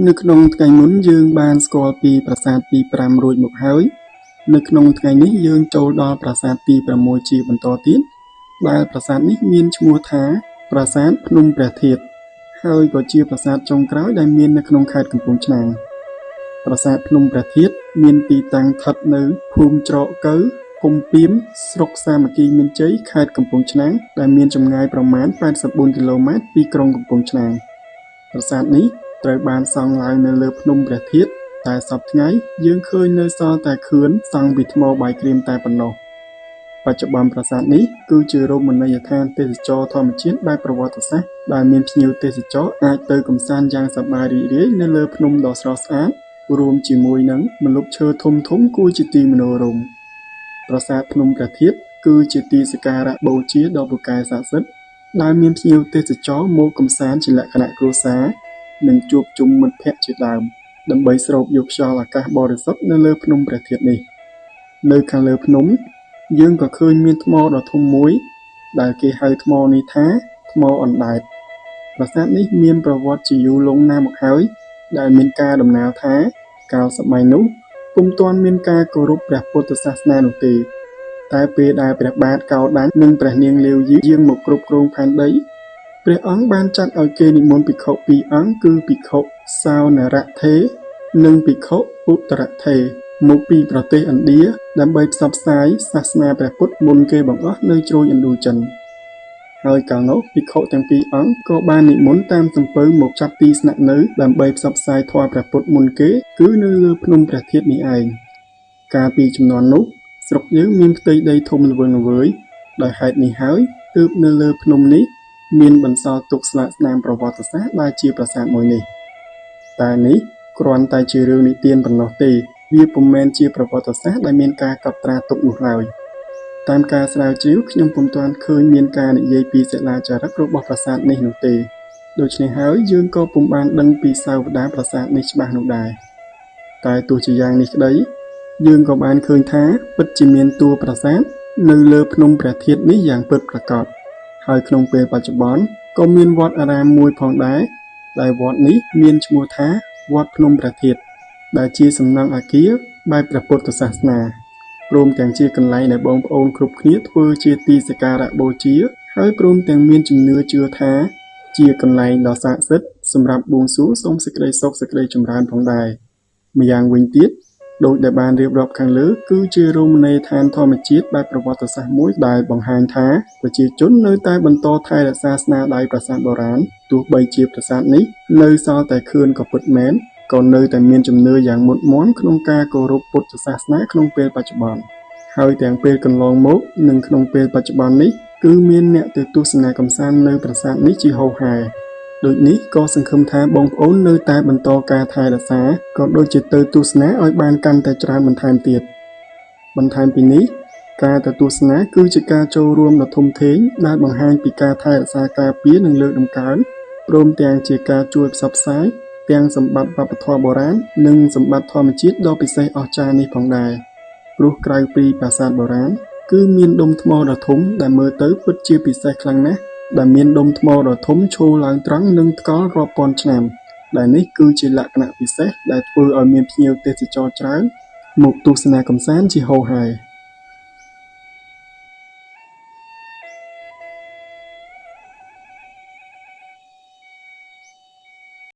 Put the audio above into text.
នៅក្នុងថ្ងៃមុនយើងបានស្គាល់ពីប្រាសាទទី5រួចមកហើយនៅក្នុងថ្ងៃនេះយើងចូលដល់ប្រាសាទទី6ជាបន្តទៀតដែលប្រាសាទនេះមានឈ្មោះថាប្រាសាទភ្នំព្រះធាតុហើយក៏ជាប្រាសាទចុងក្រោយដែលមាននៅក្នុងខេត្តកំពង់ឆ្នាំងប្រាសាទភ្នំព្រះធាតុមានទីតាំងស្ថិតនៅភូមិច្រកកូវឃុំពាមស្រុកសាមគ្គីមានជ័យខេត្តកំពង់ឆ្នាំងដែលមានចម្ងាយប្រមាណ84គីឡូម៉ែត្រពីក្រុងកំពង់ឆ្នាំងប្រាសាទនេះត្រូវបានសង់ឡើងនៅលើភ្នំព្រះធាតុតែសព្វថ្ងៃយើងឃើញនៅសល់តែខឿនសង់ពីថ្មបាយក្រៀមតែប៉ុណ្ណោះបច្ចុប្បន្នប្រាសាទនេះគឺជារមណីយដ្ឋានទេសចរណ៍ធម្មជាតិបែបប្រវត្តិសាស្ត្រដែលមានភ្ញៀវទេសចរអាចទៅកម្សាន្តយ៉ាងសប្បាយរីករាយនៅលើភ្នំដ៏ស្រស់ស្អាតរួមជាមួយនឹងម្លប់ឈើធំៗគួរជាទីមនោរម្យប្រាសាទភ្នំព្រះធាតុគឺជាទីសក្ការៈបូជាដ៏ពូកែស័ក្តិសិទ្ធិដែលមានភ្ញៀវទេសចរមកកម្សាន្តជាលក្ខណៈគ្រួសារនិងជួបជុំមិត្តភ័ក្តិជាដើមដើម្បីស្រូបយកខ្យល់អាកាសបរិសុទ្ធនៅលើភ្នំព្រះធាតុនេះនៅខាងលើភ្នំយើងក៏ឃើញមានថ្មដ៏ធំមួយដែលគេហៅថ្មនេះថាថ្មអណ្ដែតប្រាសាទនេះមានប្រវត្តិជាយូរលង់ណាស់មកហើយដែលមានការដំណាលថាកាលសម័យនោះពុំទាន់មានការគោរពព្រះពុទ្ធសាសនានោះទេតែពេលដែលព្រះបាទកោដាញ់និងព្រះនាងលាវយីយាងមកគ្រប់គ្រងផែនដីព្រះអង្គបានចាត់ឲ្យគេនិមន្តភិក្ខុពីរអង្គគឺភិក្ខុសោនរថេនិងភិក្ខុឧត្តរថេមកពីប្រទេសឥណ្ឌាដើម្បីផ្សព្វផ្សាយសាសនាព្រះពុទ្ធមុនគេបង្អស់នៅជ្រោយឥណ្ឌូចិនហើយកាលនោះភិក្ខុទាំងពីរអង្គក៏បាននិមន្តតាមសំពៅមកចាប់ទីស្នាក់នៅដើម្បីផ្សព្វផ្សាយធម៌ព្រះពុទ្ធមុនគេគឺនៅលើភ្នំព្រះធាតុនេះឯងកាលពីជំនាន់នោះស្រុកយើងមានផ្ទៃដីធំល្វឹងល្វើយដោយហេតុនេះហើយទើបនៅលើភ្នំនេះមានបន្សល់ទុកស្លាកស្នាមប្រវត្តិសាស្ត្រដែលជាប្រាសាទមួយនេះតែនេះគ្រាន់តែជារឿងនិទានប៉ុណ្ណោះទេវាពុំមែនជាប្រវត្តិសាស្ត្រដែលមានការកត់ត្រាទុកនោះឡើយតាមការស្រាវជ្រាវខ្ញុំពុំទាន់ឃើញមានការនិយាយពីសិលាចារឹករបស់ប្រាសាទនេះនោះទេដូច្នេះហើយយើងក៏ពុំបានដឹងពីសាវតាប្រាសាទនេះច្បាស់នោះដែរតែទោះជាយ៉ាងនេះក្តីយើងក៏បានឃើញថាពិតជាមានតួប្រាសាទនៅលើភ្នំព្រះធាតុនេះយ៉ាងពិតប្រាកដហើយក្នុងពេលបច្ចុប្បន្នក៏មានវត្តអារាមមួយផងដែរដែលវត្តនេះមានឈ្មោះថាវត្តភ្នំព្រះធាតុដែលជាសំណង់អគារបែបព្រះពុទ្ធសាសនាព្រមទាំងជាកន្លែងដែលបងប្អូនគ្រប់គ្នាធ្វើជាទីសក្ការៈបូជាហើយព្រមទាំងមានជំនឿជឿថាជាកន្លែងដ៏ស័ក្តិសិទ្ធិសម្រាប់បួងសួងសូមសេចក្តីសុខសេចក្តីចម្រើនផងដែរម្យ៉ាងវិញទៀតដោយដែលបានរៀបរាប់ខាងលើគឺជារមណីយដ្ឋានធម្មជាតិបែបប្រវត្តិសាស្ត្រមួយដែលបង្ហាញថាប្រជាជននៅតែបន្តថែរក្សាស្នាដៃប្រាសាទបុរាណទោះបីជាប្រាសាទនេះនៅសល់តែខឿនក៏ពិតមែនក៏នៅតែមានជំនឿយ៉ាងមុតមាំក្នុងការគោរពពុទ្ធសាសនាក្នុងពេលបច្ចុប្បន្នហើយទាំងពេលកន្លងមកនិងក្នុងពេលបច្ចុប្បន្ននេះគឺមានអ្នកទៅទស្សនាកម្សាន្តនៅប្រាសាទនេះជាហូរហែដូចនេះក៏សង្ឃឹមថាបងប្អូននៅតែបន្តការថែរក្សាក៏ដូចជាទៅទស្សនាឲ្យបានកាន់តែច្រើនបន្ថែមទៀតបន្ថែមពីនេះការទៅទស្សនាគឺជាការចូលរួមដ៏ធំធេងដែលបង្ហាញពីការថែរក្សាការពារនិងលើកតម្កើងព្រមទាំងជាការជួយផ្សព្វផ្សាយទាំងសម្បត្តិវប្បធម៌បុរាណនិងសម្បត្តិធម្មជាតិដ៏ពិសេសអស្ចារ្យនេះផងដែរព្រោះក្រៅពីប្រាសាទបុរាណគឺមានដុំថ្មដ៏ធំដែលមើលទៅពិតជាពិសេសខ្លាំងណាស់ដែលមានដុំថ្មដ៏ធំឈរឡើងត្រង់និងថ្កល់រាប់ពាន់ឆ្នាំដែលនេះគឺជាលក្ខណៈពិសេសដែលធ្វើឲ្យមានភ្ញៀវទេសចរច្រើនមកទស្សនាកម្សាន្តជាហូរហែ។